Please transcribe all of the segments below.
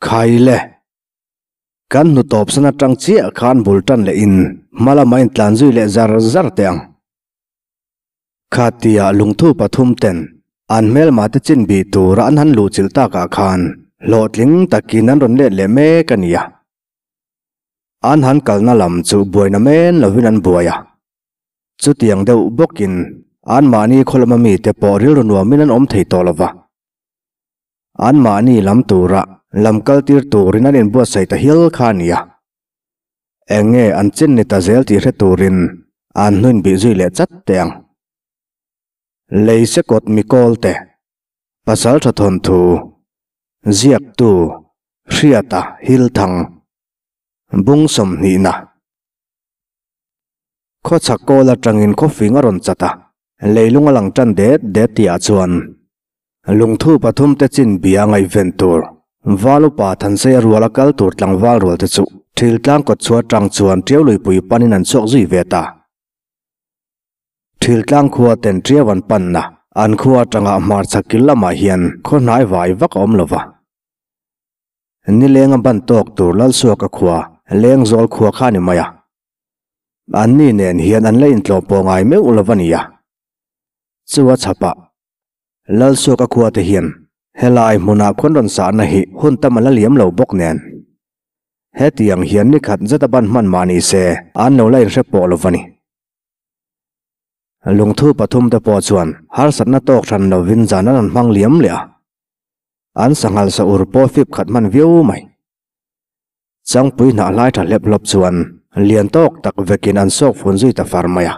Khaile. Kan hnu tawpsan atang chiah khan bul tan leh in hma lama intlan zui leh zar zar teh ang. Khatia lungthu pathum ten an hmelma te chin bih tura an han luhchilh takah khan hlawhtling takin an rawn let leh mek a nia. An han kalna lam chu buaina men lovin an buai a. Chutiang deuh bawkin anmahni khaw lama mite pawh rilru nuamin an awm thei tawh lova. Anmahni lam tura lam kaltir turin an inbuatsaih ta hial kha a nia. Eng nge an chin ni ta zel tih hre turin an hnuin bih zui leh chat teh ang. Lei sekawt mikawlte, Pasaltha thawnthu, Ziaktu, Hriata Hilthang, Bung sawmhnihna. Khawchhak kawl atangin khawfing a rawn chat a, leilung a lang tan det det tihah chuan lungthu pathum te chin bia ngaihven tur val upa Thanseia ruala kal tur tlangval rual te chu Thiltlang kawtchhuah atang chuan Tiau luipui panin an chhuak zui ve ta. Thiltlang khua ten Tiau an panna an khua atanga hmarchhak kil lamah hian khaw hnai vai vak a awm lova. Nilenga ban tawk tur Lalsuaka khua, Lengzawl khua kha a ni mai a. Anni nen hian an la intlawh pawh ngai meuh lo a nia. Chu a chhapah, Lalsuaka khua te hian helai hmunah khawn rawn sahna hi hun tam a la liam lo bawk nen. Hetiang hian ni khat zet a ban hman mah ni se an lo la inhre pawh lo a ni. Lungthu pathum te pawh chuan harsatna tawk hran lovin zan an rawn hmang liam leh a. An sanghal sa ur pawh fip khat hman viau mai. Changpui hnah hlai tha hlep hlawp chuan lian tawk tak vekin an sawk fun zui ta far mai a.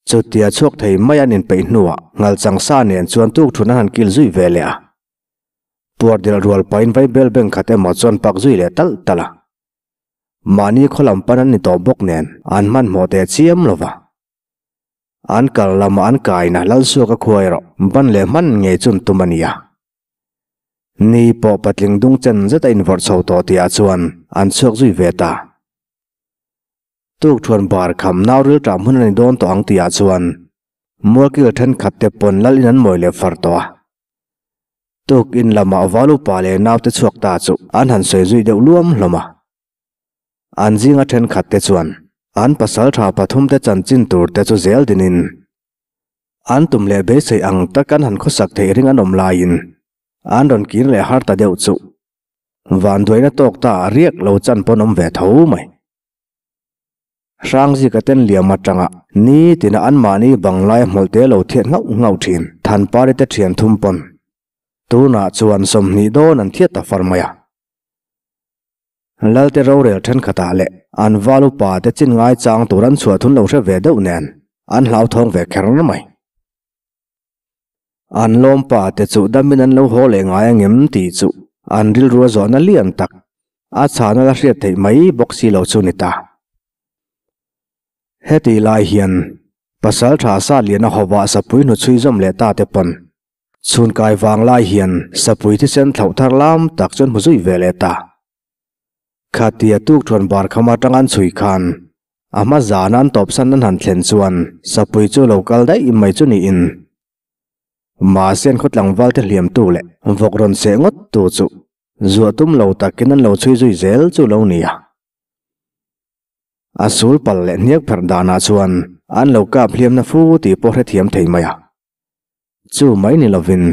Chutia chhuak thei mai an inpeih hnuah ngalchang sa nen chuan tuk thun an han kil zui ve leh a. Puar delh rual pahin vaibel beng khat emaw chuan pak zui leh talh talh a. Mahni khaw lam pan an ni tawh bawk nen an hmanhmawh teh chiam lo va. An kal lamah an kaina Lalsuaka khua erawh ban leh hman ngei chun tum a ni a. Ni pawh patling dung chen zet a invawrh chho tawh tihah chuan an chhuak zui ve ta. Tukthuan bar kham nau rilṭam hun a ni dawn tawh ang tihah chuan mualkil thenkhat te pawn lal in an mawi leh far tawh a. Tuk in lamah val upa leh naute chhuak ta chu an han sawi zui deuh luam hlawm a. An zinga thenkhat te chuan an pasal tha pathum te chanchin tur te chu zel dinin an tum leh beisei ang tak an han khawsak theih ring an awm laiin an rawn kir leh har ta deuh chu vanduaina tawk ta riak lo chan pawn awm ve tho mai. Hrangzika ten liam atanga ni tina anmahni banglai hmawlh te lo thiat nghauh nghauh thin Thanpari te thian thum pawn tunah chuan 20 dawn an thiat ta far mai a. Lalte rorel thenkhatah leh an val upa te chin ngai chang tur an chhuah thun lo hre ve deuh nen an hlauthawng ve kher mai. An lawmpa te chu damin an lo haw leh ngai angem tih chu an rilru a zawhna lian tak a chhana la hriat theih mai bawk si lo chu ni ta. Heti lai hian pasal tha sa lian a hawah sapui hnu chhui zawm leh ta te pawn chhunkai vang lai hian sapui thisen thlauh thar lam tak chuan hmu zui ve leh ta. Khatia tukthuan bar kham atang an chhui khan a hma zan an tawpsan an han thlen chuan sapui chu lo kal daih mai chu niin mahse an khaw tlangval te hliamtu leh vawk rawn seh ngawt tu chu zuah tum lo takin an lo chhui zui zel chu lo ni a. A sul pal leh hniak pherh danah chuan an lo kap hliamna fu tih pawh hrethiam thei mai a. Chu mai ni lovin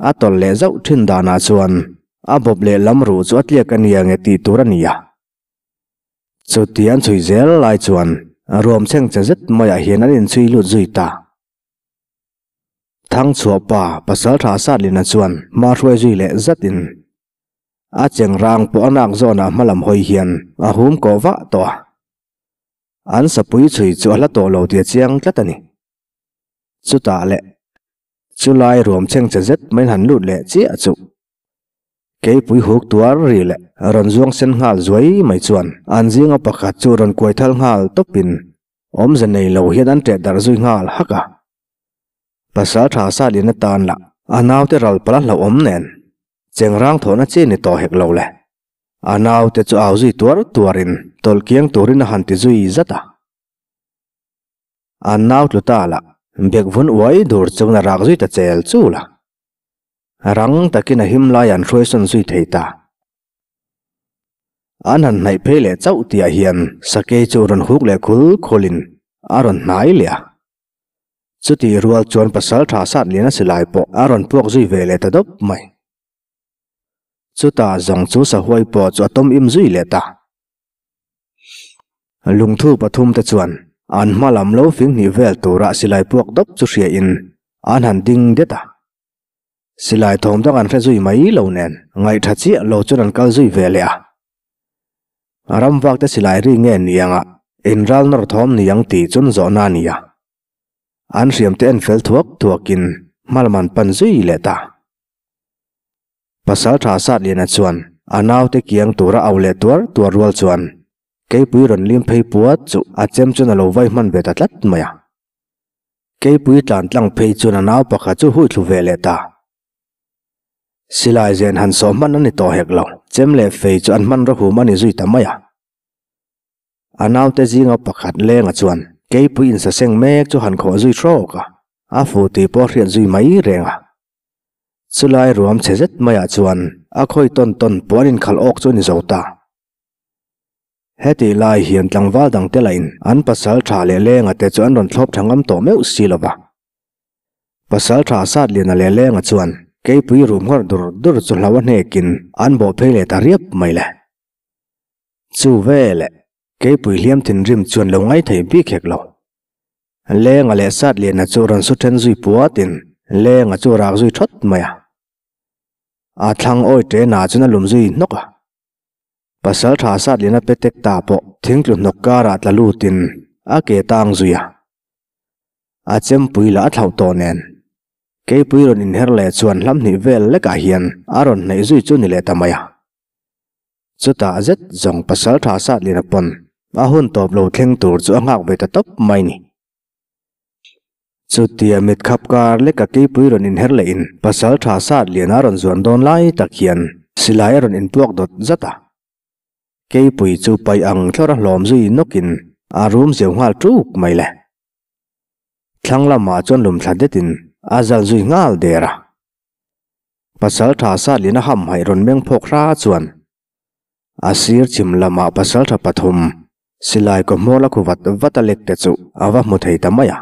a tawlh leh zauh thin danah chuan a bawp leh lam ruh chu a tliak a nia nge tih tur a ni a. Chuti an chhui zel lai chuan ruam chheng che zet maiah hian an inchhui lut zui ta. Thangchhuah pa pasal tha Satlina chuan hma hruai zui leh zatin a cheng rang pawh a nak zawnah hmalam hawi hian a hum kawh vah tawh a. An sapui chhui chu a hla tawh lo tih a chiang tlat a ni. Chutah leh chulai ruam chheng che zet mai han lut leh chiah chu keipui huk tuar ri leh rawn zuang sen nghal zuai mai chuan an zinga pakhat chu rawn kuai thal nghal tawpin awmze nei lo hian an ṭeh darh zui nghal hak a. Pasal tha Salin atan lah a naute ral pala hlauhawm nen chengrang thawhna chi ni tawh hek lo le. A naute chu au zui tuar tuarin tawlh kiang turin a han ti zui zat a. An nau tlu ta lah, bek vun uai dur chuan a rak zui ta chel chul a. Rang takin a him lai an hruaisawn zui thei ta. An han hnaih phei leh chauh tihah hian sakei chu rawn huk leh khul khulin a rawn hnai leh a. Chutih rual chuan pasal tha sat lian a silai pawh a rawn puak zui ve leh ta dawp mai. Chutah zawng chu sahuai pawh chu a tawm im zui leh ta. Lungthu pathum te chuan an hma lam lo fing hnih vel tura silai puak dawp chu hriain an han ding det a. Silai thawm dang an hre zui mai lo nen ngaihṭha chiah lo chuan an kal zui ve leh a. Ramvak te silai ri nge niang a, inral nawr thawm niang tih chun zawhna a ni a. An hriam te en fel thuak thuakin hmalam an pan zui leh ta. Pasalṭha Satliana chuan a naute kiang tura au leh tuar tuar rual chuan keipui rawn lim phei puat chu a chem chuan a lo vai hman ve ta tlat mai a. Keipui tlan tlang phei chuan a nau pakhat chu hui thlu ve leh ta. Silai zen han sawh hman a ni tawh hek lo, chem leh fei chu an hman rawhum a ni zui ta mai a. A naute zinga pakhat lenga chuan keipui insaseng mek chu han khawh zui hrawk a, a fu tih pawh a hriat zui mai reng a. Chulai ruam chhe zet maiah chuan a khawi tawn tawn pawh an inkhalh awk chu a ni zo ta. Hetih lai hian tlangval dangte lahin an pasal tha leh lenga te chu an rawn thlawp tha ngam tawh meuh si lo va. Pasal tha Satliana leh lenga chuan keipui rum nghawr dur dur chu hlau a hnekin an bawh phei leh ta riap mai le. Chu veleh keipui hliam thinrim chuan lo ngai thei bik hek lo. Lenga leh Satliana chu rawn su then zui puatin lenga chu rak zui thawt mai a. A thlang awi ṭena chuan a lum zui hnawk a. Pasal tha Satliana pe tek ta pawh thingtlu hnawk karah tla lutin a ke tang zui a. A chempui lah a thlauh tawh nen. Keipui rawn inher leh chuan hlam hnih vel lekah hian a rawn hnaih zui chu ni leh ta mai a. Chutah zet zawng pasal tha Satliana pawn a hun tawp lo thleng tur chu a nghak ve ta tawp mai ni. Chutia mit khap kar leka keipui rawn inher lehin pasal tha sat lian a rawn zuan dawn lai tak hian silai a rawn inpuak dawt zat a. Keipui chu paih ang thlawr a hlawm zui nawkin a rum zeu nghal ṭuk mai le. Thlang lamah chuan lum thla detin a zal zui nghal der a. Pasal tha sat lian a hamhaih rawn meng phawk hra chuan A sir chhim lamah pasaltha pathum silai kaw hmawr la khu vat vat a lek te chu a va hmu thei ta mai a.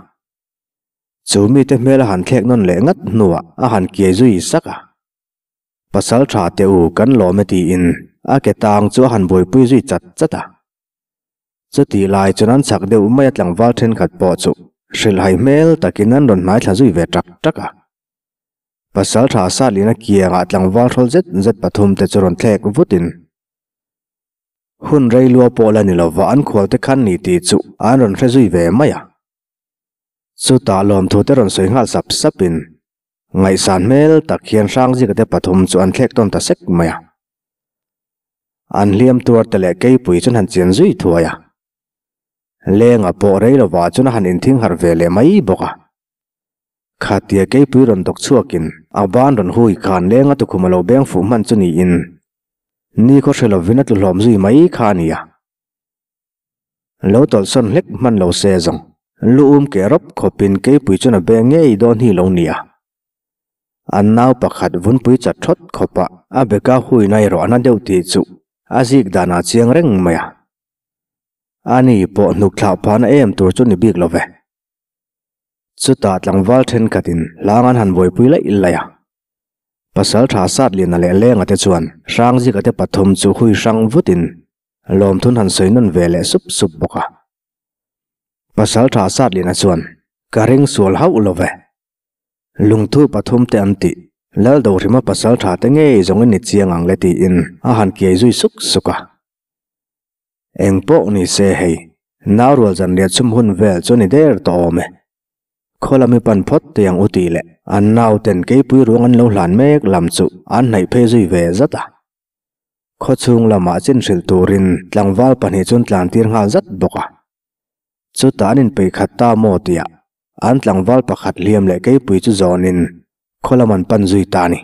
Chu mite hmel a han thlek nawn leh ngat hnuah a han kiai zui sak a. Pasaltha te u kan lawm e tiin a ke tang chu a han buaipui zui chat chat a. Chutih lai chuan an chak deuh mai a tlangval thenkhat pawh chu hrilhhai hmel takin an rawn hnaithla zui ve tak tak a. Pasal tha Satlina kiangah tlangval hrawl zet zet pathum te chu rawn thlek vutin hun rei lua pawh la ni lova an khual te khan ni tih chu an rawn hre zui ve mai a. Chutah lawmthu te rawn sawi nghal sap sapin ngaihsan hmel tak hian Hrangzika te pathum chu an thlek tawn ta sek mai a. An hliam tuar te leh keipui chuan han chian zui thuai a. Lenga pawh rei lovah chuan a han inthing harh ve leh mai bawk a. Khatia keipui rawn dawk chhuakin a ban rawn hui khan lenga tukhum a lo beng fuh hman chu niin nikhaw hre lovin a tlu hlawm zui mai kha a ni a. Lo tawlhsawn hlek hman lo se zawng lu um keh rawp khawpin keipui chuan a beng ngei dawn hi lo ni a. An nau pakhat vunpui chat thawt khawpa a beka hui na erawh a na deuh tih chu a zik danah chiang reng mai a. Ani pawh hnuk thlauh phahna em tur chu ni bik lo ve. Chutah tlangval thenkhatin hlang an han buaipui laih laih a. Pasal tha Satliana leh Lenga te chuan Hrangzika te pathum chu hui hrang vutin lawmthun han sawi nawn ve leh sup sup bawk a. Pasal tha Satliana chuan, Ka ring sual hauh lo ve. Lungthu pathum te an tih, Laldohrima pasal tha te ngei zawng in ni chiang ang le tiin a han kiai zui suk suk a. Eng pawh ni se hei, nau rual zan riat chhum hun vel chu ni der tawh awm e. Khaw lam i pan phawt teh ang u tih leh an nau ten keipui ruang an lo hlan mek lam chu an hnaih phei zui ve zat a. Khaw chhung lamah chin hrilh turin tlangval pahnih chuan tlan tir nghal zat bawk a. Chutah an inpeih khat ta maw tiah an tlangval pakhat hliam leh keipui chu zawnin khaw lam an pan zui ta a ni.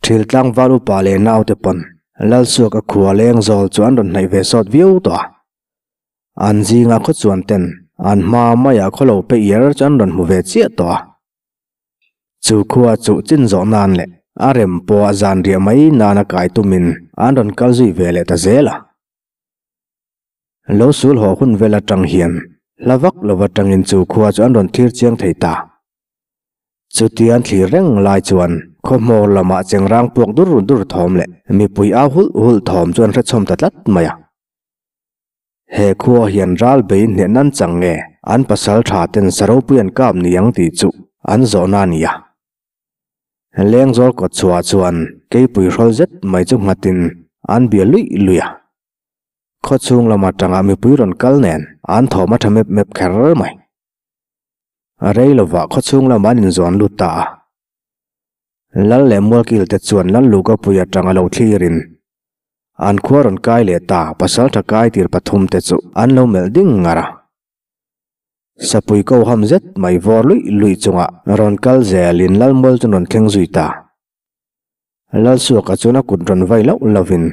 Thil tlangval upa leh naute pawn Lalsuak a khua leng zawl chu an rawn hnaih ve sawt viau tawh a. An zinga khaw chuan ten an hma maiah khaw lo pe iar chu an rawn hmu ve chiah tawh a. Chu khua chu chin zawh nan leh a rem pawh zan riah mai nana kai tumin an rawn kal zui ve leh ta zel a. Lo sul haw hun vel atang hian hla vak lo atangin chu khua chu an rawn thlir chiang thei ta. Chuti an thlir reng lai chuan khaw hmawr lamah chengrang puak dur dur thawm leh mipui au hulh hulh thawm chu an hrechhawm ta tlat mai a. He khua hian ral bei hneh nan chang nge an pasal tha ten saropui an kap ni ang tih chu an zawhna a ni a. Lengzawl kawt chhuah chuan keipui hrawl zet mai chu nghatin an bia luih luih a. Khaw chhung lam atanga mipui rawn kal nen an thawm a tha mep mep kher mai. A rei lovah khaw chhung lamah an inzawn lut ta a. Lal leh Mualkil te chuan Lal Lukapui atanga lo thlirin an khua rawn kai leh ta pasal tha kai tir pathum te chu an lo melh ding ngar a. Sapui ko ham zet mai vawr luih luih chungah rawn kal zelin Lal Mual chu rawn thleng zui ta. Lalsuaka chuan a kut rawn vai loh lovin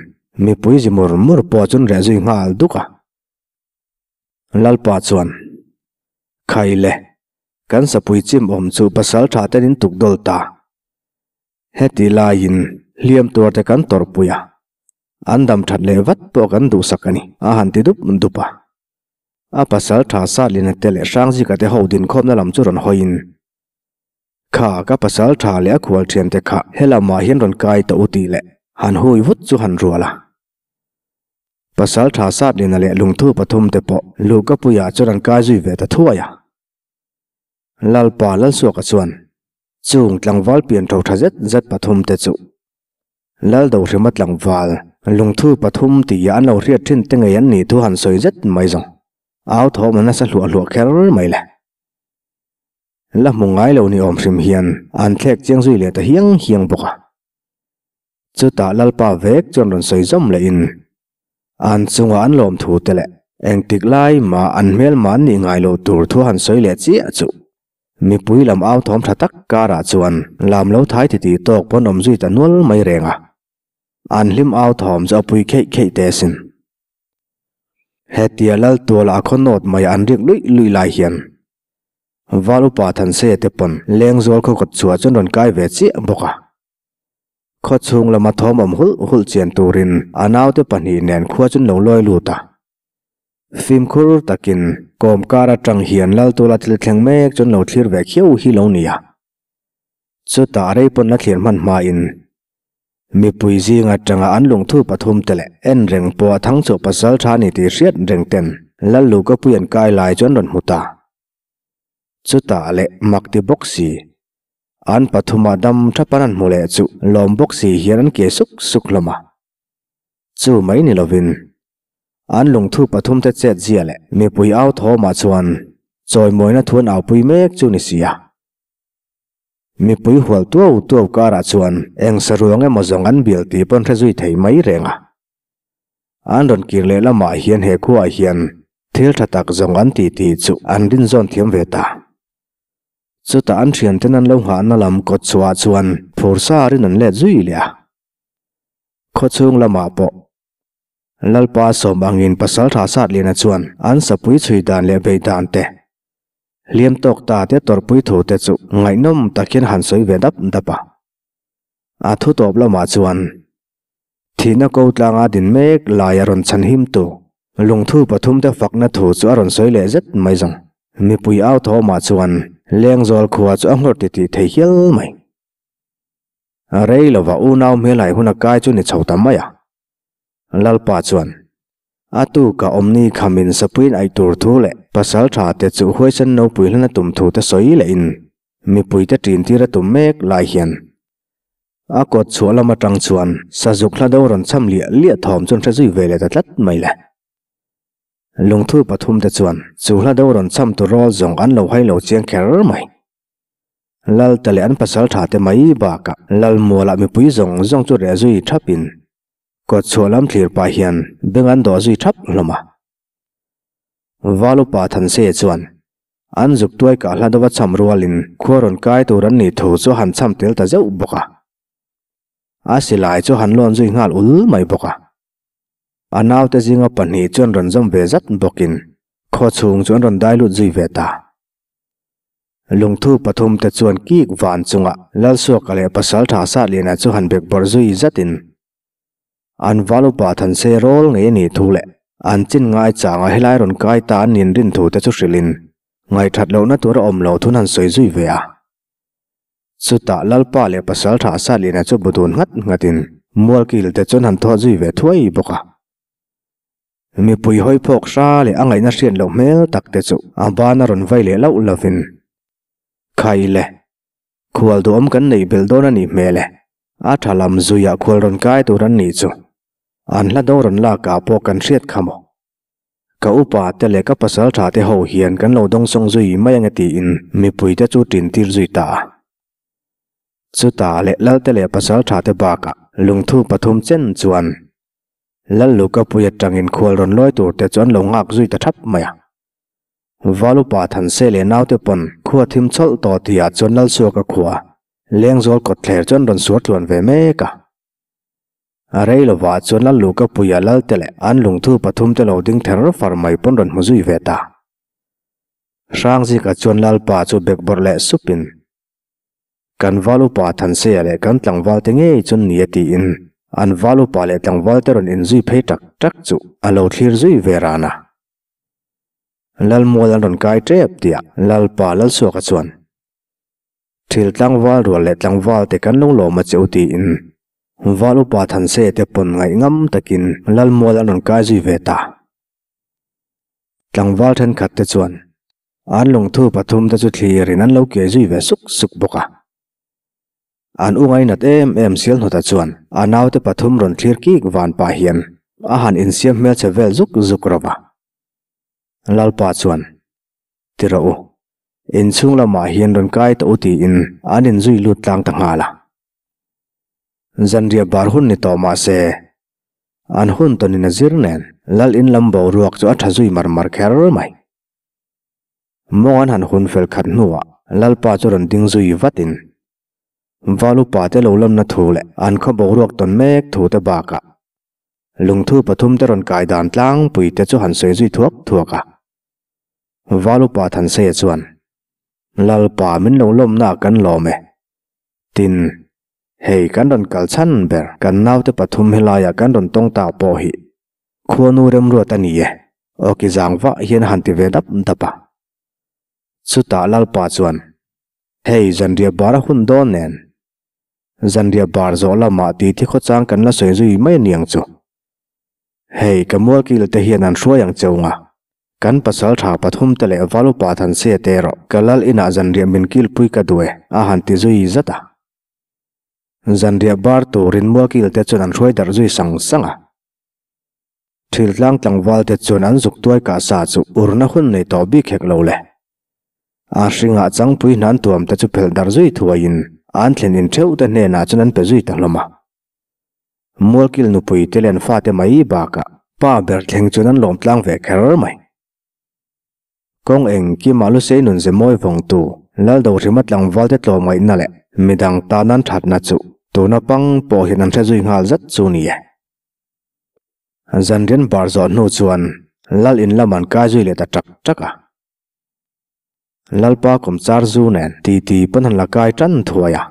mipui zi mur mur pawh chuan reh zui nghal duk a. Lalpa chuan, Khai le, kan sapui chim awm chu pasal tha ten in tuk dawl ta. Heti laiin hliam tuar te kan tawrhpui a, an dam that leh vat pawh kan duhsak a ni, a han ti dup dup a. A pasal tha Satlina te leh Hrangzika te ho dinkhawmna lam chu rawn hawiin, Kha, ka pasal tha leh a khual thiante kha helamah hian rawn kai tawh u tih leh han hui vut chu han rual a. Pasal tha Satlina leh lungthu pathum te pawh Luhkapuiah chuan an kai zui ve ta thuai a. Lalpa Lalsuaka chuan chung tlangval pian tho tha zet zet pathum te chu Laldohrima tlangval lungthu pathum tih an lo hriat thin te ngei an nih thu han sawi zet mai zawng au thawm a nasa hluah hluah kher mai le. La hmu ngai lo ni awm hrim hian an thlek chiang zui leh ta hiang hiang bawk a. Chutah Lalpa vek chuan rawn sawi zawm lehin, an chungah an lawm thu te leh engtik lai mah an hmelma an nih ngai lo tur thu han sawi leh chiah chu mipui lam au thawm tha tak karah chuan lam lo thai ti tih tawk pawn awm zui ta nual mai reng a. An hlim au thawm chu a pui kheih kheih teh asin. Hetia Lal tualah a khaw nawt mai an rik luih luih lai hian Val upa Thanseia te pawn Lengzual khaw kawt chhuah chuan rawn kai ve chiah bawk a. Khaw chhung lama thawm awm hulh hulh chian turin a naute pahnih nen khua chu an lo lawi lut a. Fimkhur takin kawm kar atang hian Laltula thil thleng mek chu an lo thlir ve khiau hi lo ni a. Chutah rei pawn la thlir hman hmain mipui zing atanga an lungthu pathum te leh en reng pawh a thang chhuah pasal tha ni tih hriat reng ten Lalluhkapui an kai lai chu an rawn hmu ta. Chutah leh mak ti bawk si. An pathuma dam thapan an hmu leh chu lawm bawk si hian an ke suk suk hlawm a. Chu mai ni lovin an lungthu pathum te chet zia leh mipui au thawmah chuan chawimawina thu an aupui mek chu ni si a. Mipui hual tuau tuau karah chuan eng saruang emaw zawng an bial tih pawn hre zui thei mai reng a. An rawn kir leh lamah hian he khuaah hian thil tha tak zawng an ti tih chu an rinzawn thiam ve ta. Chutah an thianten an lo nghahna lam kawt chhuah chuan phur sarin an let zui leh a. Khaw chhung lamah pawh Lalpa sawm angin pasal tha Satliana chuan an sapui chhui dan leh beih dan te, hliam tawk ta te tawrhpui thu te chu ngaihnawm tak hian han sawi ve dap dap a. A thu tawp lamah chuan thihna ko tlanga din mek lai a rawn chhan him tu lungthu pathum te fakna thu chu a rawn sawi leh zet mai zawng. Mipui au thawmah chuan Lengzawl khua chu a nghawr titih thei hial mai. A rei lova unau hmelhai hun a kai chu ni chho ta mai a. Lalpa chuan, A tuka awmni khamin sapuiin aih tur thu leh pasal tha te chu huaisen nopui hlan a tum thu te sawi lehin mipuite ṭin tir a tum mek lai hian a kawt chhuah lam aṭang chuan sazuk hla do rawn cham liah liah thawm chuan hre zui ve leh ta tlat mai le. Lungthu pathum te chuan chu hla do rawn cham tur rawl zawng an lo hai lo chiang kher mai. Lalte leh an pasal tha te mai bakah Lalmualah mipui zawng zawng chu reh zui thapin kawt chhuah lam thlir pah hian beng an dawh zui thap hlawm a. Valupa Thanseia chuan an zuk tuai kah hla deuha cham rualin khua rawn kai tur an nih thu chu a han cham tel ta zeuh bawk a. A silai chu a han lawn zui nghal ul mai bawk a. A naute zinga pahnih chuan rawn zawm ve zat bawkin khaw chhung chu an rawn dai lut zui ve ta. Lungthu pathumte chuan kik van chunga Lalsuaka leh Pasaltha Satliana chu han bek bawrh zui zatin an val upa Thanse rawl ngei a nih thu leh an chin ngai changa helai rawn kai ta an inrin thu te chu hrilhin ngaihthat lohna tur a awm lo thun han sawi zui ve a. Chutah Lalpa leh Pasaltha Satliana chu bu dun nghat nghatin Mualkil te chuan han thawh zui ve thuai bawk a. Mipui hawi phawk hra leh a ngaihna hriat loh hmel tak te chu a ban a rawn vai leh lauh lovin, Khai le, khual duhawm kan neih belh dawn a nih hmel e, a tha lam zuiah khual rawn kai tur an nih chu an hla do rawn lakah pawh kan hriat kha maw? Ka upa te leh ka pasal tha te ho hian kan lo dawngsawng zui mai ange tiin mipui te chu ṭin tir zui ta a. Chutah leh Lalte leh pasal tha te bakah lungthu pathum chen chuan Lal Lukapui atangin khual rawn lawi tur te chu an lo nghak zui ta thap mai a. Valupa Thanse leh naute pawn khua thim chawlh tawh tihah chuan Lalsuaka khua Lengzawl kawtthler chu an rawn suar tluan ve mek a. A rei lovah chuan Lal Lukapuia Lalte leh an lungthu pathum te lo ding ther far mai pawn rawn hmu zui ve ta. Hrangzika chuan Lalpa chu bekbawrh leh supin Kan val upa Thansea leh kan tlangval te ngei chuan ni a tiin an val upa leh tlangval te rawn inzui phei tak tak chu a lo thlir zui ve ran a. Lalmual an rawn kai tep tih ah Lalpa Lalsuaka chuan Thil tlangval rual leh tlangval te kan lo lawm a che u tiin val upa Thansea te pawn ngaih ngam takin Lalmual an rawn kai zui ve ta. Tlangval thenkhat te chuan An lungthu pathum te chu thlirin an lo kiai zui ve suk suk bawk a. An u ngainat em em Sialhnawta chuan a naute pathum rawn thlir kik van pah hian a han insiam hmelchhe vel zuk zuk rawh a. Lalpa chuan, Ti rawh u, inchhung lamah hian rawn kai tawh u tiin an inzui lut tlang ta nghal a. Zanriah bar hun ni tawh mah se, an hun tawnin a zir nen Lal in lam boruak chu a tha zui mar mar kher mai. Mawng an han hun fel khat hnuah Lalpa chu rawn ding zui vatin Val upa te lo lamna thu leh an khaw boruak tawn mek thu te bakah lungthu pathum te rawn kai dan tlangpui te chu han sawi zui thuak thuak a. Val upa Thanseia chuan, Lalpa min lo lawmna kan lawm e. Tin, hei kan rawn kal chhan ber kan naute pathum helaiah kan rawn tawng ta pawh hi Khuanu remruat a ni e, awki zang vah hian a han ti ve dap dap a. Chutah Lalpa chuan, Hei zanriah bar a hun dawn nen, zanriah bar zawh lamah tih thi khawchang kan la sawi zui mai a niang chu. Hei ka mualkil te hian an hruai ang cheu nga, kan pasal tha pathum te leh val upa Thanse te erawh ka lal inah zanriah min kilpui ka duh e, a han ti zui zat a. Zanriah bar turin mualkil te chuan an hruai darh zui sang sang a. Thiltlang tlangval te chuan an zuk tuai kah sa chu urna hun nei tawh bik hek lo le. A hringah changpui hnan tuam te chu phelh darh zui thuaiin an thlen in theuh te hnenah chuan an pe zui ta hlawm a. Mualkil nupui te leh an fate mai bakah pa ber thleng chuan an lawm tlang ve kher mai. Kawng engkimah Lusei nun ze mawi vawngtu Laldohrima tlangval te tlawmngaihna leh midang tan an thatna chu tuna pang pawh hian an hre zui nghal zat chu ni e. Zanrian bar zawh hnu chuan Lal in lam an kai zui leh ta tak tak a. Lalpa kawmchar zu nen titi pawn han la kai tan thuai a.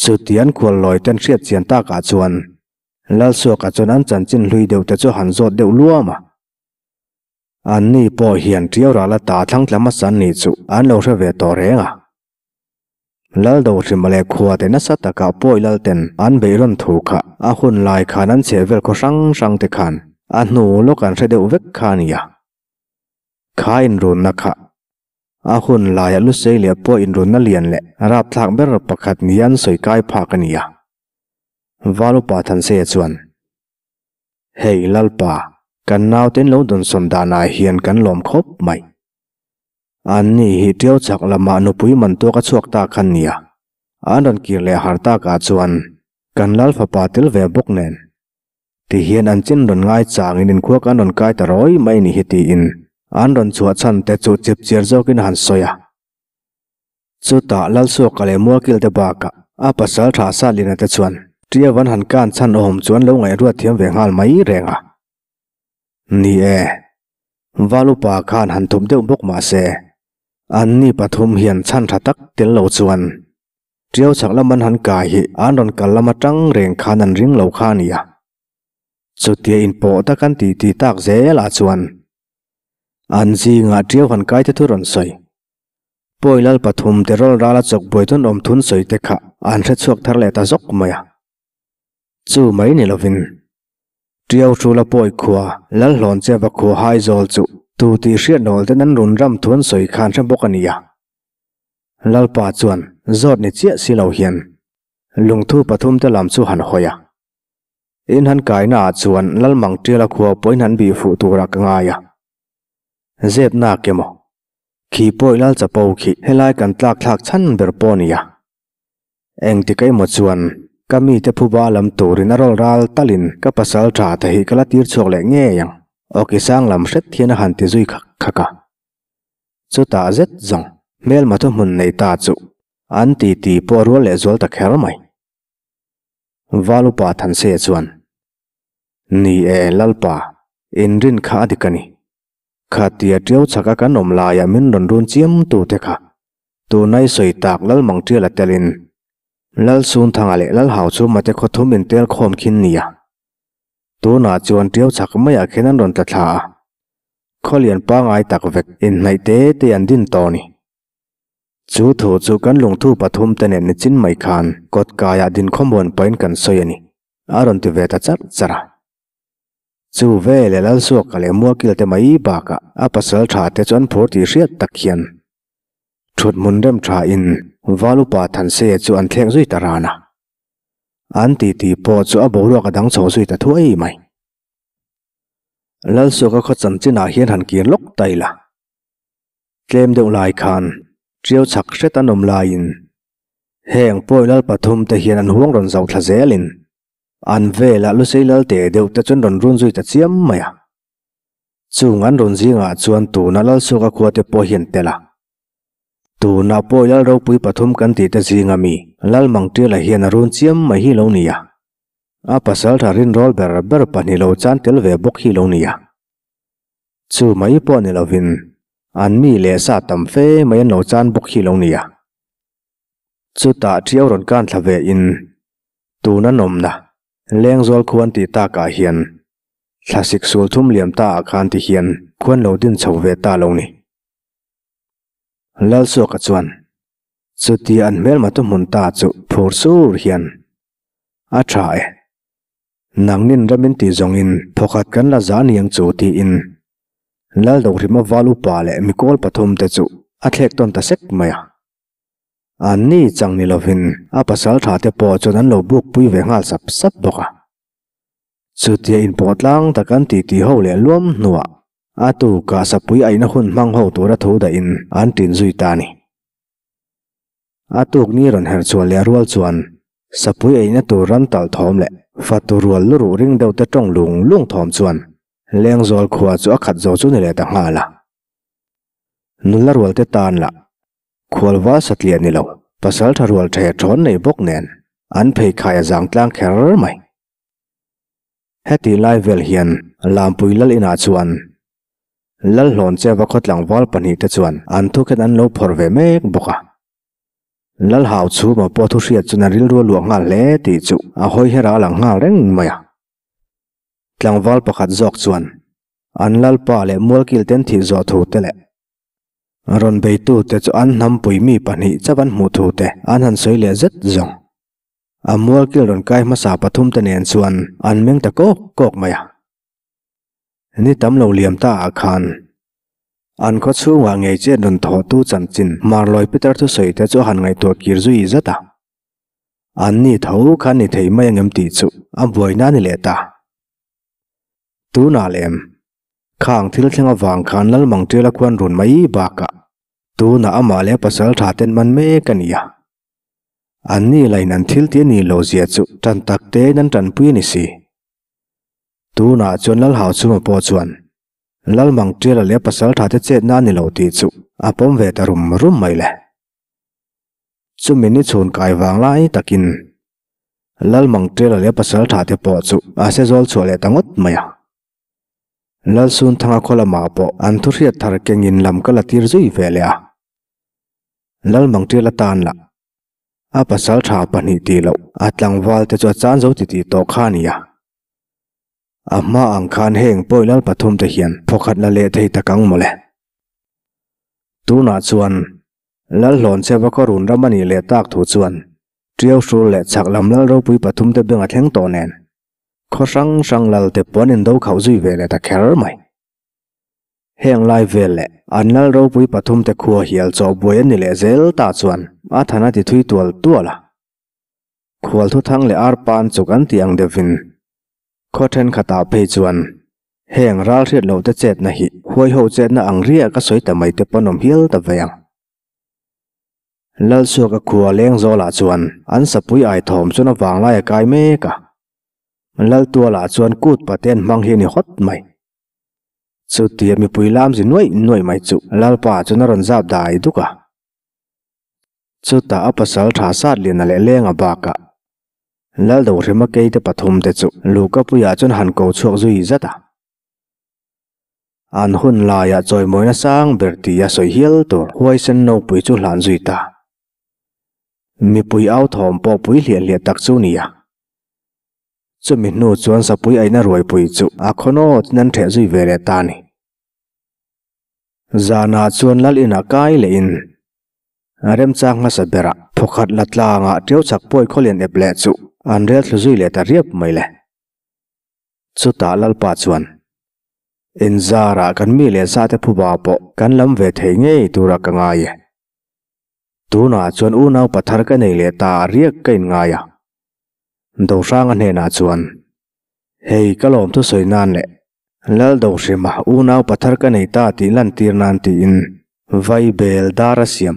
Chuti an khual lawi ten hriat chian takah chuan Lalsuaka chuan an chanchin hlui deuh te chu han zawt deuh luam a. Anni pawh hian Ṭiau ral ata thlang tla hmasa an nih chu an lo hre ve tawh reng a. Laldohrima leh khuate nasa takah pawi lalten an beihrawn thu kha a hun lai khan an chheh vel khaw hrang hrang te khan a hnu lawk an hre deuh vek kha a nia. Kha inrunna kha a hun laia Lusei leh pawi inrunna lian leh rapthlak ber pakhat nia an sawi kai phak a nia. Val upa Thanseia chuan. Hei Lalpa, kan nauten lo dawnsawn danah hian kan lawm khawp mai. Anni hi Ṭiau chak lamah nupui man tuak a chhuak ta khan nia. An rawn kir leh har takah chuan kan Lal fapa tel ve bawk nen. Tihian an chin rawn ngai changin inkhua kan rawn kai ta rawi mai ni hi tiin an rawn chhuah chhan te chu chipchiar zawkin a han sawi a. Chutah Lalsuaka leh Mualkil te bakah a pasal tha Satlina te chuan Ṭiavan han kan chhan awm chu an lo ngaihruat thiam ve nghal mai reng a. Ni e, Val upa khan han thup deuh bawk mah se, Anni pathum hian chhan tha tak tel lo chuan Tiau chhak lam an han kai hi an rawn kal lam atang reng khan an ring lo kha a nia. Chutia inpawh tak an titi tak zelah chuan an zingah Tiau han kai te thu rawn sawi. Pawi lal pathum te rawl rala chawk buai thun awm thun sawi te kha an hre chhuak thar leh ta zawk mai a. Chu mai ni lovin Tiau Hrula pawi khua Lal Hlawn Cheva khua Haizawl chu tu tih hriat nawl ten an run ram thu an sawi khan hre bawk a nia. Lalpa chuan zawt ni chiah si lo hian lungthu pathum te lam chu han hawi a. In han kaina ah chuan Lalmang Tiala khua pawhin han bih fuh turah ka ngai a. Zep nak emaw? Khi pawi Lal Chapo khi helai kan tlak thlak chhan ber pawh a nia. Engtik emaw chuan ka mite phuba lam turin a rawl ral talin ka pasal tha te hi ka la tir chhuak leh ngei ang. Awki sang lam hret hian a han ti zui khak khak a. Chutah zet zawng hmelma thuhmun nei ta chu an titi pawh a rual leh zual ta kher mai. Valupa Thanseia chuan, Ni e Lalpa, inrin kha a dik a ni. Khatia ṭiau chhaka kan awm laia min rawn run chiam tute kha tunai sawi tak Lalmang ṭiala telin Lalsunthanga leh Lalhau chu mate khaw thum intel khawm khin nia. Tunah chuan ṭiau chhak maiah khin an rawn tla thla a, khawlian pangai tak vek inhnaih te te an din tawh a ni. Chu thu chu kan lungthu pathum te nen nichin mai khan kawt kaiah dinkhawmuan pahin kan sawi a ni, a rawn ti ve ta charh charh a. Chu veleh Lalsuaka leh Mualkil te mai bakah a pasal tha te chu an phur tih hriat tak hian thut hmun rem tha in Val upa Thanseia chu an thlek zui ta ran a. An titi pawh chu a boruak a dang chho zui ta thuai mai. Lalsuaka khaw chanchinah hian han kir lawk ta ila. Tlem deuh lai khan Tiau chhak hret an awm laiin heng pawi lal pathum te hian an huang rawn zauh thla zelin An velah Lusei lal teh deuh te chuan rawn run zui ta chiam mai a. Chung an rawn zingah chuan tuna Lalsuaka khua te pawh hian tel a. Tuna pawi lal ropui pathum kan tih te zinga mi Lalmangṭiala hian a run chiam mai hi lo ni a. A pasalṭha rinrawl ber ber pahnih lo chan tel ve bawk hi lo ni a. Chu mai pawh ni lovin an mi leh sa tam fe mai an lo chan bawk hi lo ni a. Chutah ṭiau rawn kan thla ve in tuna nawmna Lengzawl khuan tih takah hian thlasik sul thum liam ta ah khan ti hian khuan lo din chho ve ta lo ni. Lalsuaka chuan chutia an hmelma tu hmun ta chu phur sur hian a tha e. Nangnin ramin tih zawngin phawkhat kan la za niang chu tiin Laldohrima val upa leh mikawl pathum te chu a thlek tawn ta sek mai a. An ni chang ni lovin a pasal tha te pawh chuan an lo buk pui ve nghal sap sap bawk a. Chutia inpawh tlang tak an titi ho leh luam hnuah a tukah sapui aihna hun hmang ho tura thu dahin an tin zui ta a ni. A tuk ni rawn herh chhuah leh rual chuan sapui eina tur ram talh thawm leh fatu rual lu ruh ring deuh te tawng lung lung thawm chuan Lengzawl khua chu a khat zo chu ni leh ta nghal a. Nula rual te tan lah Khualval satliah ni lo, pasal tha rual the thawn nei bawk nen an pheikhai a zang tlang kher mai. Heti lai vel hian Lampui Lal inah chuan Lalhlawn Cheva khaw tlangval pahnihte chuan an thukhen an lo phawrh ve mek bawk a. Lalhau chhuma pawh thu hriat chuan a rilru a luah nghal hle tih chu a hawi her a lang nghal reng mai a. Tlangval pakhat zawk chuan an Lalpa leh Mualkil ten thih zawh thu te leh Rawn beitute chu an hnampui mi pahnih chauh an hmuh thu te an han sawi leh zet zawng. A mualkil rawn kai hmasa pathum te nen chuan an meng ta kawk kawk mai a. Ni tam lo liam ta ah khan an khaw chhungah ngei chet rawn thawhtu chanchin Marlawi Peter thusawi te chu a han ngaihtuah kir zui zet a. An ni tho khan ni thei mai angem tih chu a buaina a ni leh ta. Tunah lem, khang thil thleng avang khan Lalmang Ṭiala khuan run mai bakah tunah amah leh pasal tha ten man mek a ni a. An ni lain an thil ti a nih loh zia chu ṭan tak tein an ṭanpui a ni si. Tunah chuan Lalhau chhunga pawh chuan Lalmang Ṭiala leh pasal tha te chetna a ni lo tih chu a pawm ve ta rum rum mai le. Chumi ni chhun kai vang lai takin Lalmang Ṭela leh pasal tha te pawh chu a se zawl chhuah leh ta ngawt mai a. Lalsunthanga khaw lamah pawh an thu hriat thar kengin lam ka la tir zui ve leh a. Lalmangṭial atan lah a pasalṭha pahnih tih loh a tlangval te chu a chan zo titih tawh kha a ni a. A hma ang khan heng pawi lal pathum te hian phawkhat la leh thei tak ang mawle. Tunah chuan Lalhlawn Cheva khaw run ram a nih leh tak thu chuan Ṭiau hrul leh chhak lam lal ropui pathum te beng a thleng tawh nen khaw hrang hrang lal te pawh an indo khauh zui ve leh ta kher mai. Heng lai vel leh an lal ropui pathum te khua hial chawh buai an ni leh zel ta chuan a than a ti thui tual tual a. Khual thuthang leh arpan chu kan tih ang deuhin khaw thenkhatah phei chuan heng ral hriat loh te chetna hi huaiho chetna ang riah ka sawi ta mai te pawn awm hial ta ve ang. Lalsuaka khua leng zawlah chuan an sapui ai thawm chuan a vanglai a kai mek a. Laltualah chuan kut pate an hmang hi a ni hawt mai. Chutia mipui lam zi nuaih nuaih mai chu Lalpa chuan a rawn zap dai duk a. Chutah a pasal tha sat lian a leh leng a bakah Laldohrima keite pathum te chu Luhkapuiah chuan han ko chhuak zui zat a. An hun laiah chawimawina sang ber tia sawi hial tur huaisen nopui chu hlan zui ta. Mipui au thawm pawh pui hliah hliah tak chu nia. Chumi hnu chuan sapui aina ruaipui chu a khawnawtin an ṭheh zui ve leh ta a ni. Zanah chuan lal inah kai leh in remchang hmasa berah phawkhat la tlangah ṭiau chak pawi khawlian ep leh chu an rel thlu zui leh ta riap mai le. Chutah Lalpa chuan, Inzarah kan mi leh zate phuba pawh kan lam ve thei ngei tura ka ngai e. Tunah chuan unau pathar ka nei leh ta riak ka inngai a. Dohranga hnenah chuan, Hei ka lawm thusawi nan leh Lal Dohrima unau pathar ka nei ta tih lantir nan tiin vai bel dar a siam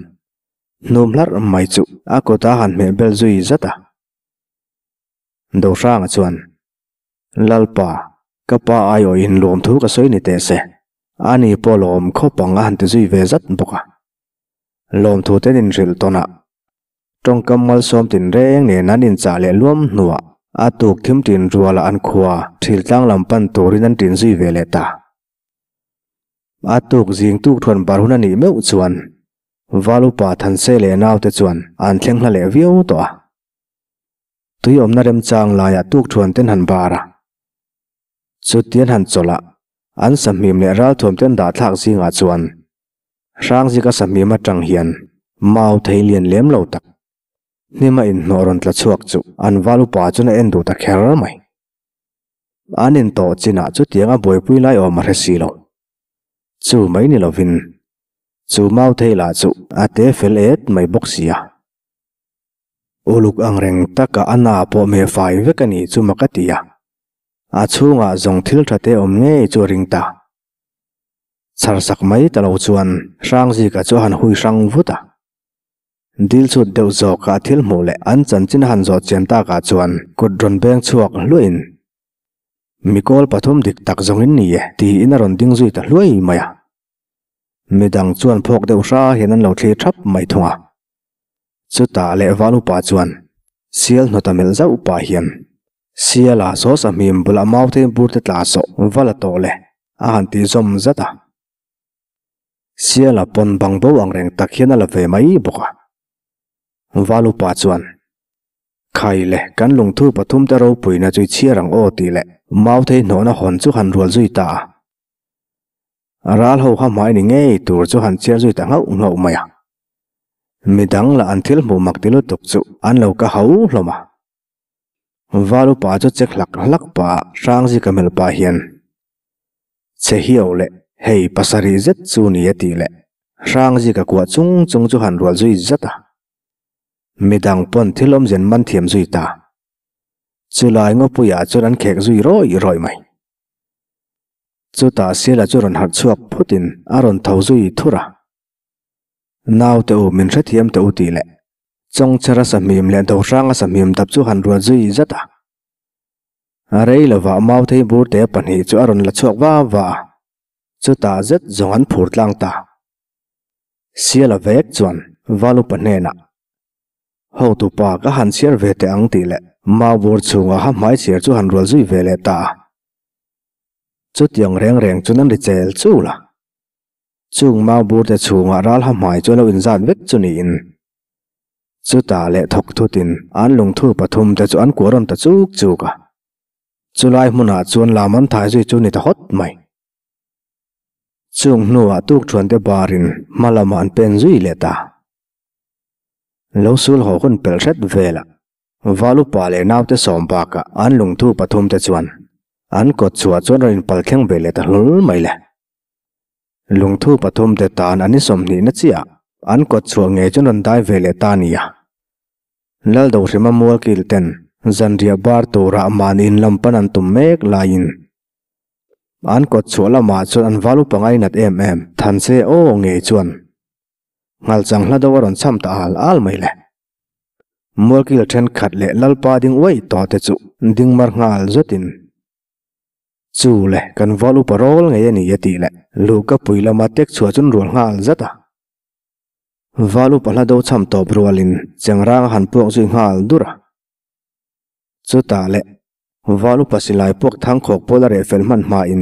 hnum hlarh mai chu a kut a han hmeh bel zui zat a. Dohranga chuan, Lalpa, ka pa aiawhin lawmthu ka sawi ni teh se, ani pawh lawm khawp ang a han ti zui ve zat bawk a. Lawmthu ten inhrilh tawnah tawngkam malsawm tinreng nen an inchah leh luam hnuah a tuk thim tin ruala an khua thil tlang lam pan turin an tin zui ve leh ta. A tuk zing tuk thuan bar hun a nih meuh chuan Valupa Thanse leh naute chuan an thleng hla leh viau tawh a. Tui awmna remchang laiah tuk thuan ten han bar a. Chutian han chawlh a, an sahmim leh ralthuam ten dah thlak zingah chuan Hrangzika sahmim atang hian mau thei lian lem lo tak hnima inhnawh rawn tla chhuak chu an val upa chuan a en duh ta kher mai. An intawh chinah chutiang a buaipui lai awm a hre si lo. Chu mai ni lovin chu mau thei lah chu a te fel et mai bawk si a. Uluk ang reng taka a na pawh meh fai vek a nih chu mak a ti a, a chhungah zawng thil tha te awm ngei chu a ring ta. Chhar sak mai ta lo chuan Hrangzika chu a han hui hrang vut a. Dil chhut deuh zawka a thil hmuh leh an chanchin a han zawh chian takah chuan kut rawn beng chhuak hluaiin, Mikawl pathum dik tak zawngin ni e tiin a rawn ding zui ta hluai mai a. Midang chuan phawk deuh hra hian an lo thlir thap mai thung a. Chutah leh val upa chuan sial hnawta melh zauh pah hian Siala saw sahmim bulah mau thei bur te tla sawh va la tawh le a han ti zawm zat a. Siala pawn bang bo ang reng tak hian a la ve mai bawk a. Val upa chuan Khai le kan lungthu pathum te ropuina chu i chhiar ang aw tih leh mau thei hnawhna hawn chu han rual zui ta a. Ral ho kha hmai ni ngei tur chu han chhiar zui ta nghauh nghauh mai a. Midang lah an thil hmuh mak ti lutuk chu an lo ka hau hlawm a. Val upa chu che hlak hlak pah Hrangzika hmel pah hian, Che hiau leh hei pasarih zet chu ni a tih leh Hrangzika kuah chung chung chu han rual zui zat a. Midang pawn thil awmzen man thiam zui ta. Chulai ngawpuiah chuan an khek zui rawih rawih mai. Chutah Sela chu rawn harh chhuak phutin a rawn tho zui thur a. Naute u, min hrethiam teh u tih leh Chawngchhera sahmim leh Dohranga sahmim dap chu han ruat zui zat a. A rei lovah Mauthei burte pahnih chu a rawn la chhuak va va a, chutah zet zawng an phur tlang ta. Siala vek chuan Valupa hnenah, Hotupa ka han chhiar ve teh ang tih leh Mau bur chhungah ha hmai chhiar chu han rual zui ve leh ta a. Chutiang reng reng chuan an ri chel chul a. Chung mau bur te chhungah ral ha hmai chu a lo inzat vek chu niin. Chutah leh thawk thutin an lungthu pathum te chu an kuah rawn ta chuk chuk a. Chulai hmunah chuan lam an thai zui chu ni ta hawt mai. Chung hnuah tukthuan te barin hma lamah an pen zui leh ta. Lo sul haw hun pelh hret velah Val upa leh naute sawm bakah an lungthu pathum te chuan an kawt chhuah chuan rawn inpal thleng ve leh ta hlawl mai le. Lungthu pathum te tan an insawmhnihna chiah an kawt chhuah ngei chuan rawn dai ve leh ta nia. Lal Dohrima mualkil ten zanriah bar turah mahni in lam pan an tum mek laiin an kawt chhuah lamah chuan an val upa ngainat em em Thanse aw ngei chuan Nghalchang hla deuh a rawn cham ta al al mai le. Mualkil thenkhat leh Lalpa ding uaih tawh te chu ding mar nghal zawtin Chu le kan val upa rawl ngei a ni a tih leh luhka pui lama tek chhuah chun rual nghal zat a. Val upa hla do cham tawp rualin Chengrang a han puak zui nghal dur a. Chutah leh Val upa silai puak thang khawk pawl a reh fel hman hmain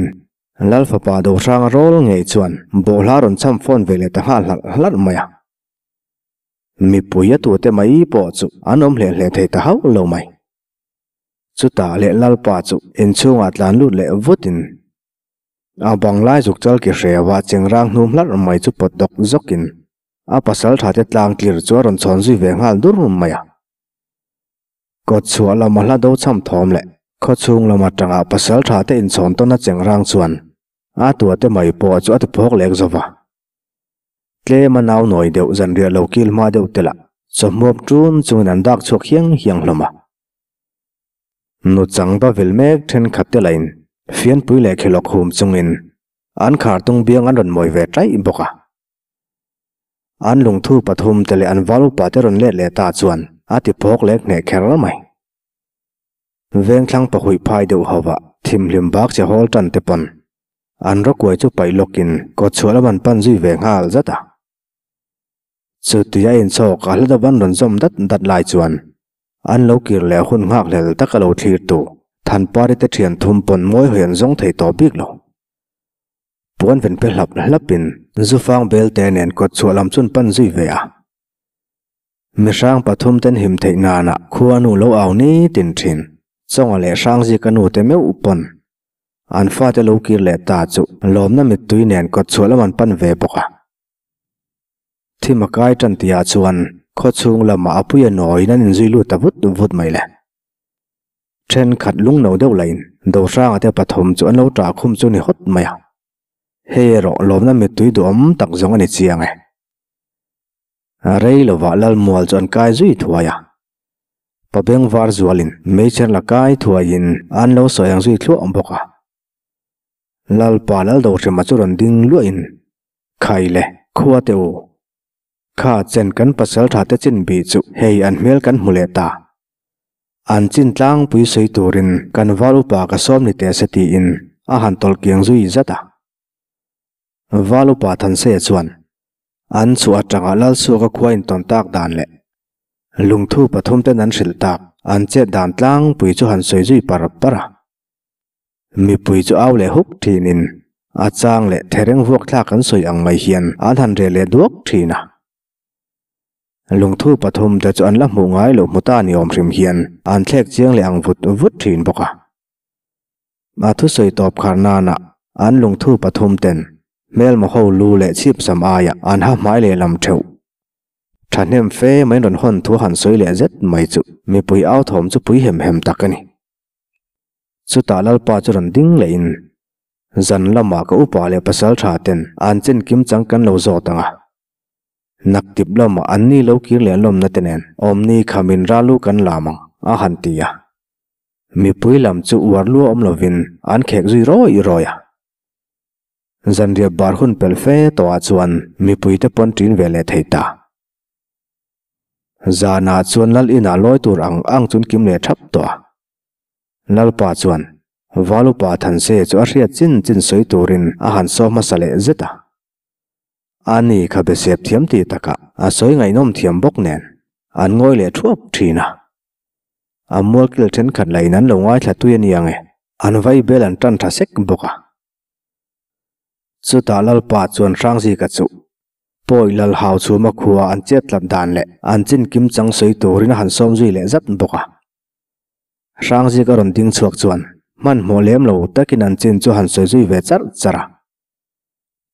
Lal fapa Dohranga rawl ngei chuan bawhhla rawn cham fawn ve leh ta nghal hlarh hlarh mai a. Mipui a tute mai pawh chu an awm hle hle thei ta hauh lo mai. Chutah leh Lalpa chu inchhungah tlan lut leh vutin a banglai zuk chal ki hreuah chengrang hnum hlarh mai chu pawt dawk zawkin a pasal tha te tlang tlir chu a rawn chhawn zui ve nghal dur mai a. Kawt chhuah lama hla do cham thawm leh khaw chhung lam atanga pasal tha te inchhawn tawn a chengrang chuan a tua te mai pawh chu a ti phawk lek zo va. Tlem a nau nawi deuh zanriah lo kil hma deuh te lah chawhmuap ṭun chungin an dak chhuak hiang hiang hlawm a. Nu chang va vil mek thenkhat te lahin fianpui leh khelawk hum chungin an khar tung biang an rawn mawi ve ṭaih bawk a. An lungthu pathum te leh an val upa te rawn let leh ta chuan a ti phawk lek hneh kher mai. Vengthlang pahuih phai deuh hovah thimhlim bak che hawl tan te pawn an rawkuai chu paih lawkin kawtchhuah lam an pan zui ve nghal zat a. Chutia inchhawk a hla deuh an rawn zawm dat dat lai chuan an lo kir leh hun nghakhlel tak a lo thlir tu Thanpari te thian thum pawn mawi hawi an zawng thei tawh bik lo. Puan ven pe hlap hlapin Zufang belte nen kawtchhuah lam chun pan zui ve a. Mihrang pathum ten him theih nana khua nu lo au ni tin thin. Chawnga leh Hrangzika nu te meuh pawn an fate lo kir leh ta chu lawmna mittui nen kawtchhuah lam an pan ve bawk a. Thim a kai tan tihah chuan khawchhung lamah a puia nawiin an inzui lut ta vut vut mai le. Thenkhat lungno deuh lahin Dohranga te pathum chu an lo ṭah khum chu ni hawt mai a. Hei erawh lawmna mittui duhawm tak zawng a ni chiang e. Rei lovah Lalmual chu an kai zui thuai a. Pa bengvar zualin meichher la kai thuaiin an lo sawi ang zui thluah bawk a. Lalpa Laldohrima chu rawn ding luahin, Khai le, khua teh u. Kha chen kan pasal tha te chin bih chu hei an hmel kan hmu leh ta. An chin tlangpui sawi turin kan val upa ka sawm ni teh se tiin a han tawlh kiang zui zat a. Val upa Thanseia chuan an chhuah atanga Lalsuaka khua intawn tak dan leh lungthu pathum ten an hrilh tak an chet dan tlangpui chu han sawi zui par par a. Mipui chu au leh huk thinin a chang leh thereng vuak thlak an sawi ang mai hian an han reh leh duak thin a. Lungthu pathum te chu an la hmuh ngai loh hmu ta ni awm hrim hian an thlek chiang leh ang vut vut thin bawk a. A thusawi tawp khar nana an lungthu pathum ten hmelma ho lu leh chhip sam aia an ha hmai leh lam theuh thahnem fe mai rawn hawn thu han sawi leh zet mai chu mipui au thawm chu pui hem hem tak a ni. Chutah Lalpa chu rawn ding lehin, Zan lamah ka upa leh pasal tha ten an chen kim chang kan lo zawt ang a. Naktip lamah an ni lo kir leh lawmna te nen awmni khamin ralu kan lam ang, a han ti a. Mipui lam chu uar lua awm lovin an khek zui rawih rawih a. Zanriah bar hun pel fe tawhah chuan mipuite pawn ṭin ve leh thei ta. Zanah chuan Lal inah lawi tur ang ang chun kim leh ṭhap tawh a. Lalpa chuan Valupa Thanse chu a hriat chin chin sawi turin a han saw hmasa leh zet a. Ani kha be sep thiam ti takah a sawi ngaihnawm thiam bawk nen an ngawi leh thuap thin a. A mualkil thenkhat lahin an lo ngaithla tui a ni ang e, an vai bel an tan tha sek bawk a. Chutah Lalpa chuan Hrangzika chu Pawi lal hau chhuma khua an chet tlat dan leh an chin kim chang sawi turin a han sawm zui leh zat bawk a. Hrangzika rawn ding chhuak chuan hmanhmawh lem lo takin an chin chu han sawi zui ve charh charh a.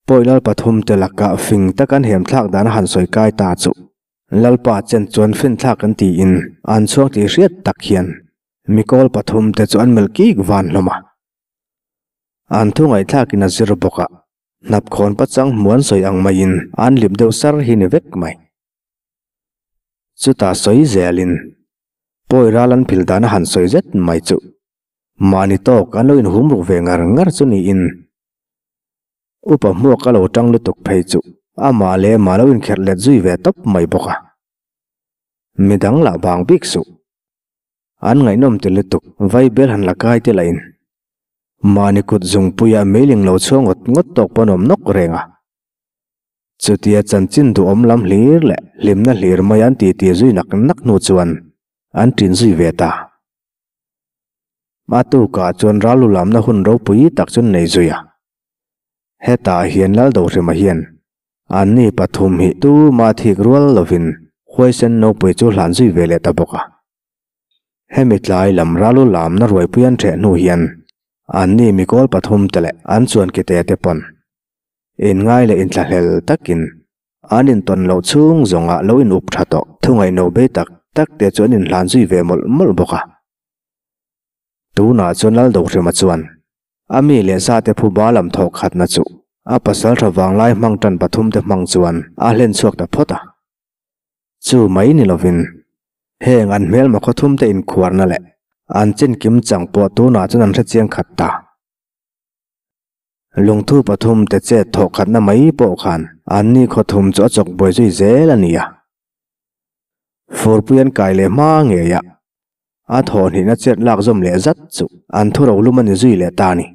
Pawi lal pathum te lakah fing tak an hem thlak dan a han sawi kai ta chu Lalpa chen chuan fin thlak an tiin an chhuang tih hriat tak hian mikawl pathum te chu an melh kik van hlawm a. An thu ngaihthlakin a zir bawk a. Hnapkhawn pachang hmuan sawi ang maiin an lip deuh sar hi ni vek mai. Chutah sawi zelin pawi ral an phil dan a han sawi zet mai chu mahni tawk an lo inhum ruk ve ngar ngar chu niin upa hmuak a lo tang lutuk phei chu amah leh mah lo inkherh let zui ve tawp mai bawk a. Midang lah bang bik suh. An ngaihnawm ti lutuk, vai bel han la kai te lahin. Mahni kut zungpuia meiling lo chhuah ngawt ngawt tawk pawn awm nawk reng a. Chutia chanchin duhawm lam hlir leh hlimna hlir mai an titi zui nak nak hnu chuan an ṭin zui ve ta. A tukah chuan ral lu lamna hun ropui tak chu an nei zui a. Hetah hian Laldohrima hian anni pathum hi tuma thik rual lovin huaisen nopui chu hlan zui ve leh ta bawk a. Hemi tlai lam ralu lamna ruaipui an ṭheh hnu hian anni mikawl pathum te leh an chuan kite te pawn inngai leh inthlahlel takin an intawn loh chhung zawngah lo in up ṭha tawh thungaihno bei tak tak te chu an inhlan zui ve mawlh mawlh bawk a. Tunah chuan Laldohrima chuan A mi leh zate phu ba lam thawh khatna chu a pasal tha vanglai hmang tan pathum te hmang chuan a hlen chhuak ta phawt a. Chu mai ni lovin heng an hmelma khawthum te inkhuarna leh an chin kim chang pawh tunah chuan an hrechiang khat ta. Lungthu pathum te chet thawh khatna mai pawh khan anni khawthum chu a chawk buai zui zel a ni a. Furpui an kai leh hma ngei a, a thawhhnihna chet lak zawm leh zat chu an thu rolum a ni zui leh ta a ni.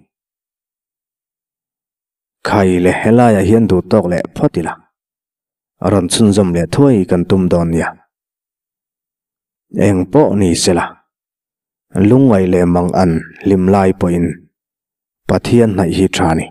Khai leh helaiah hian duh tawk leh phawt ila, rawn chhunzawm leh thuai kan tum dawn nia. Eng pawh ni sela, lungngaih leh mang an hlim lai pawhin Pathian hnaih hi tha a ni.